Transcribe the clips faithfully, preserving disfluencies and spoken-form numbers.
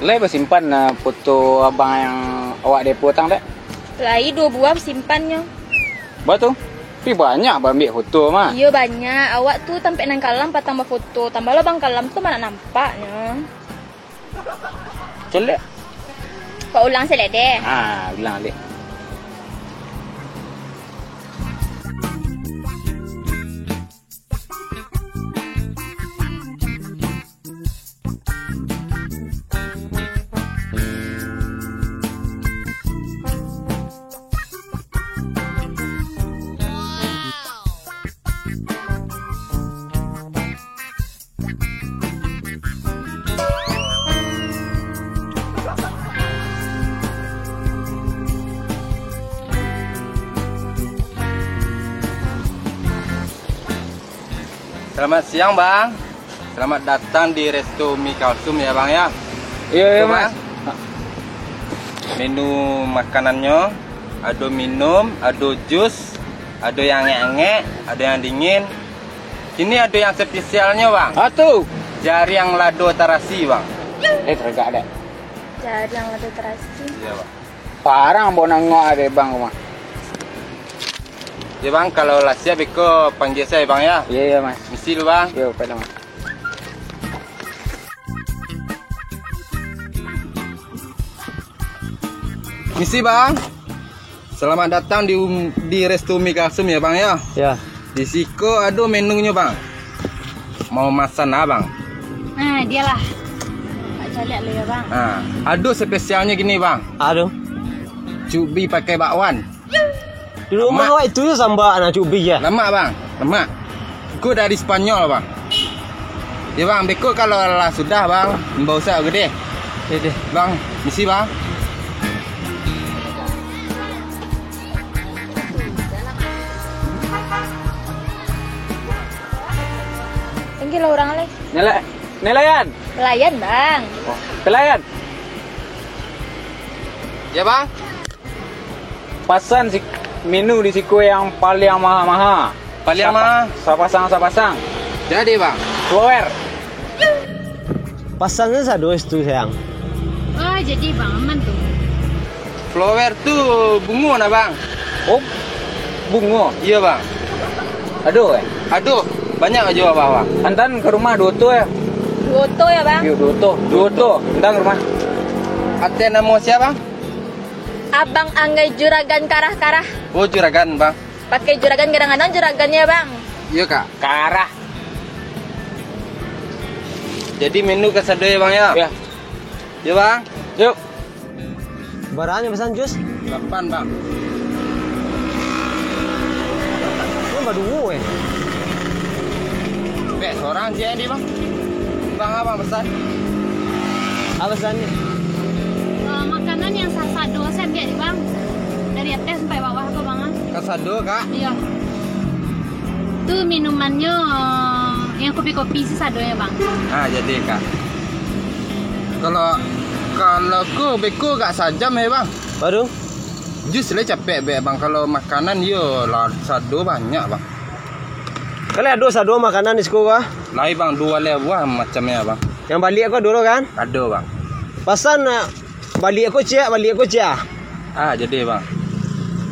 Lai basimpan, ah, foto abang yang awak depo tang, dek? Lai duo buah basimpannyo. Ba tu? Tapi banyak baambiak foto mah. Iyo, banyak. Awak tu tampek nan kalam patang bafoto. Tambah lo abang kalam tu mana nampaknyo. Celek. Kau ulang selek deh. Ah, ulang, Lek. Selamat siang, Bang. Selamat datang di Resto Mi Kalsum ya, Bang, ya. Iya, iya, Tuh, Mas. Bang. Menu makanannyo, ado minum, ado jus, ado yang angek-angek, ado yang dingin. Kini ado yang spesialnyo, Bang. Ah, tu. Jariang lado tarasi, Bang. Eh, tagak dek. Jariang lado tarasi. Iya, Bang. Parang ambo nangok ade, Bang, rumah. Ya, Bang, kalau lah siap, iko panggil saya, Bang, ya. Iya, iya, Mas. Misi lu, Bang. Iya, pai lah, Mas. Misi, Bang. Selamat datang di um-, di Resto Mi Kalsum ya, Bang, ya. Ya. Di siko ado menunyo, Bang. Mau masan, Abang? Nah, dialah. Tak caliak lu ya, Bang. Nah, ado spesialnyo gini, Bang. Ado. Cubi pakai bakwan. Di rumah awak itu yo sambak nak cubi ya. Lamak, Bang. Lamak. Ko dari Spanyol, Bang. Ya, Bang, beko kalau lah sudah, Bang, imbau usah gede. Deh, deh. Bang, misi, Bang. Tinggi lah urang lai. Nela-, nelayan. Pelayan, Bang. Oh, pelayan. Ya, Bang. Pasan si-, menu di siko yang paliang maha-maha. Paliang maha? Sapa-, sapasang, sapasang. Jadi, Bang. Flower. Pasan se sado situ, sayang. Oh, jadi, Bang, aman tu. Flower tu bungo nah, Bang. Oh, bungo? Iyo, Bang. Ado, eh? Ado. Banyak juo, Bang. Antan ka rumah duo oto, eh? Duo oto ya, Bang? Iyo, duo oto. Duo oto. Antan ka rumah. Ateh namo sia, Bang? Abang Anggai Juragan Karah-Karah. Oh, Juragan, Bang. Pakai juragan, kadang-kadang juragannya, Bang. Iyo, Kak. Karah. Jadi menu kasado ya, Bang, ya? Ya. Yo, Bang. Yuk. Bara nyo pesan jus? Delapan, Bang. Ini baduo, eh. Bek, sorang je ni, Bang. Bang, abang pesan. Apa pesan ni? Eh, makanan yang sasado se ambiak ni, Bang. Dari ateh sampai bawah ko, Bang, ah. Kasado, Kak? Iyo. Tu minumannyo, eh, yang kopi-kopi se sadonyo, Bang. Ah, jadi, Kak. Kalau, kalau ko beko agak sajam, eh, Bang. Baru? Jus lai capek bek, Bang. Kalau makanan, yo lah, sado banyak, Bang. Kali ado sado makanan di siko ko? Lai, Bang, duo baleh buah macamnyo, Bang. Yang baliak ko ado lo, kan? Ado, Bang. Pasan, eh, baliak ko ciek, baliak ko ciek. Ah, jadi, Bang.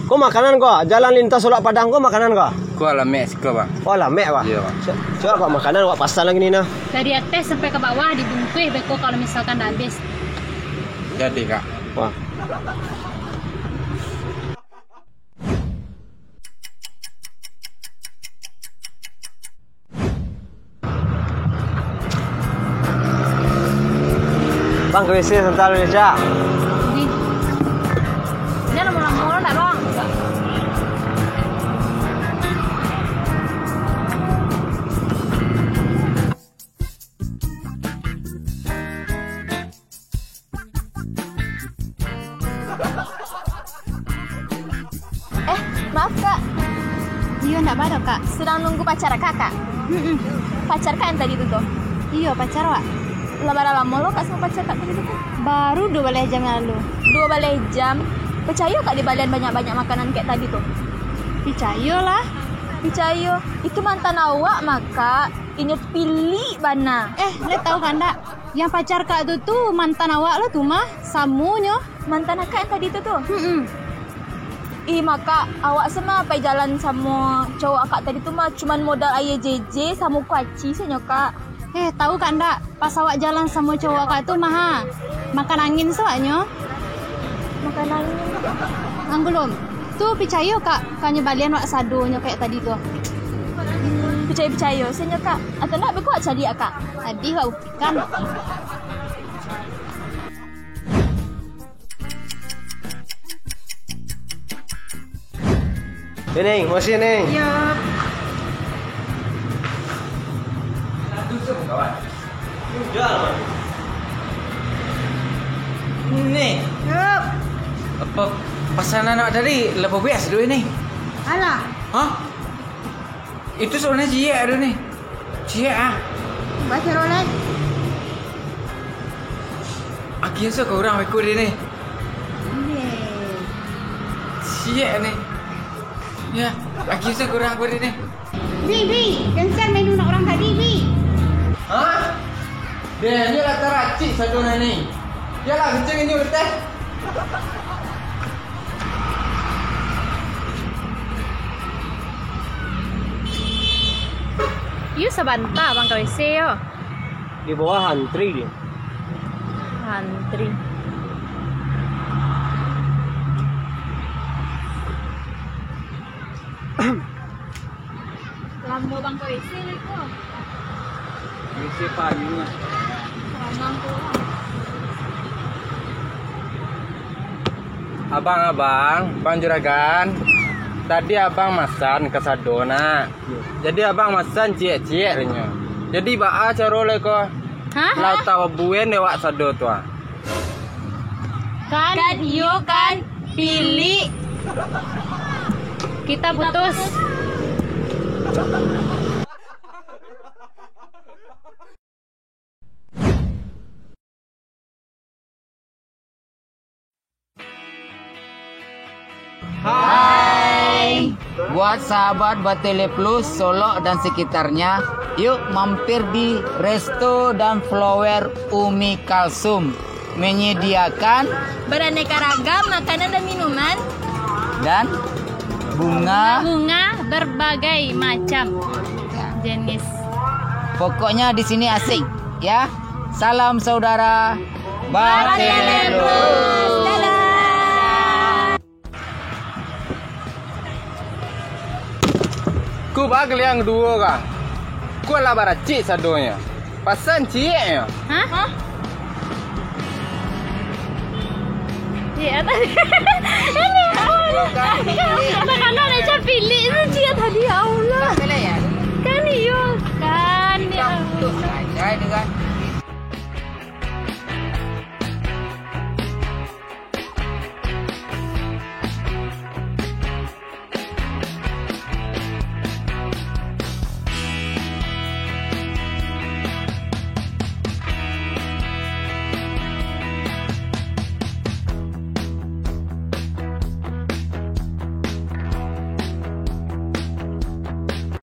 Ko makanan ko, jalan lintas Solak Padang ko makanan ko? Ko alamek siko, Bang. Oh, alamek, Bang. Iyo, Bang. Cu-, cubo ko makanan awak pasan lai ni nah. Dari ateh sampai ka bawah dibungkuih beko kalau misalkan dah abih. Jadi, Kak. Wah. Bang, ke W C sebentar dulu, Cak. Di. Ini lama-lama orang tak, Bang? Eh, maaf, Kak. Iyo, ndak baa doh, Kak. Sedang nunggu pacar, Kak, Kak? Mm-mm. Pacar, Kak, yang tadi tu, tu? Iyo, pacar, Wak. Lah bara lamo lo, Kak, samo pacar, Kak, tadi tu, Kak? Baru duo baleh jam yang lalu. Duo baleh jam? Picayo, Kak, dibalian banyak-banyak makanan kayak tadi tu? Picayo lah. Picayo. Itu mantan awak mah, Kak. Inyo pilik bana. Eh, lai tahu ka ndak? Yang pacar kak tu tu mantan awak lo tu mah, samonyo. Mantan akak yang tadi tu tu? Hmm. Ih, mah kak, awak se mah pai jalan samo cowok akak tadi tu mah, cuman modal aia jeje samo kuaci sajo kak. Eh, tahu kak ndak? Pas awak jalan samo cowok kak tu mah, ha, makan angin se awaknyo. Makan angin? Anggulum. Tu picayo kak, kanyo balian wak sadonyo kayak tadi tu. Hmm, picayo-picayo sajo kak. Atau ndak beko wak caliak kak? Adih wak buktikan. Eh, Neng, makasih, Neng. Yo. Neng. Yo. Apa pasanan awak tadi lah babias duit ni? Alah. Hah? Itu sabananyo ciek ado ni. Ciek ah. Baca Rolex. Akhirnya kurang aku ni. Ciek ni. Ya, akhirnya kurang aku ni. Bi, Bi, kencang menu nak orang tadi, Bi. Hah? Deh, ni lah taracik satu ni. Yalah, kencang ini teh. Yu sabanta, Bang, ka W C yo. Di bawah antri dia. Antri. Lamo Bang ka W C lai ko. W C payung lah. Ramang tu lah. Abang-abang, Bang Juragan, tadi abang masan kasado nak. Jadi abang masan ciek-ciek lah nyo. Jadi baa caro lai ko? Hah? Lah tabuen dek wak sado tu ah. Kan, iyo kan, pilik. Kita putus. Hai. Buat sahabat Batele Plus, Solok dan sekitarnya, yuk mampir di Resto dan Flower Umi Kalsum. Menyediakan beraneka ragam makanan dan minuman dan bunga. Bunga berbagai macam jenis. Pokoknya di sini asik, ya. Salam saudara Batele Plus. Dadah. Ko baa kalian duo ko? Ko lah baracik sadonyo. Pasan ciek nyo. Hah? Ciek atas. Ini. Takanan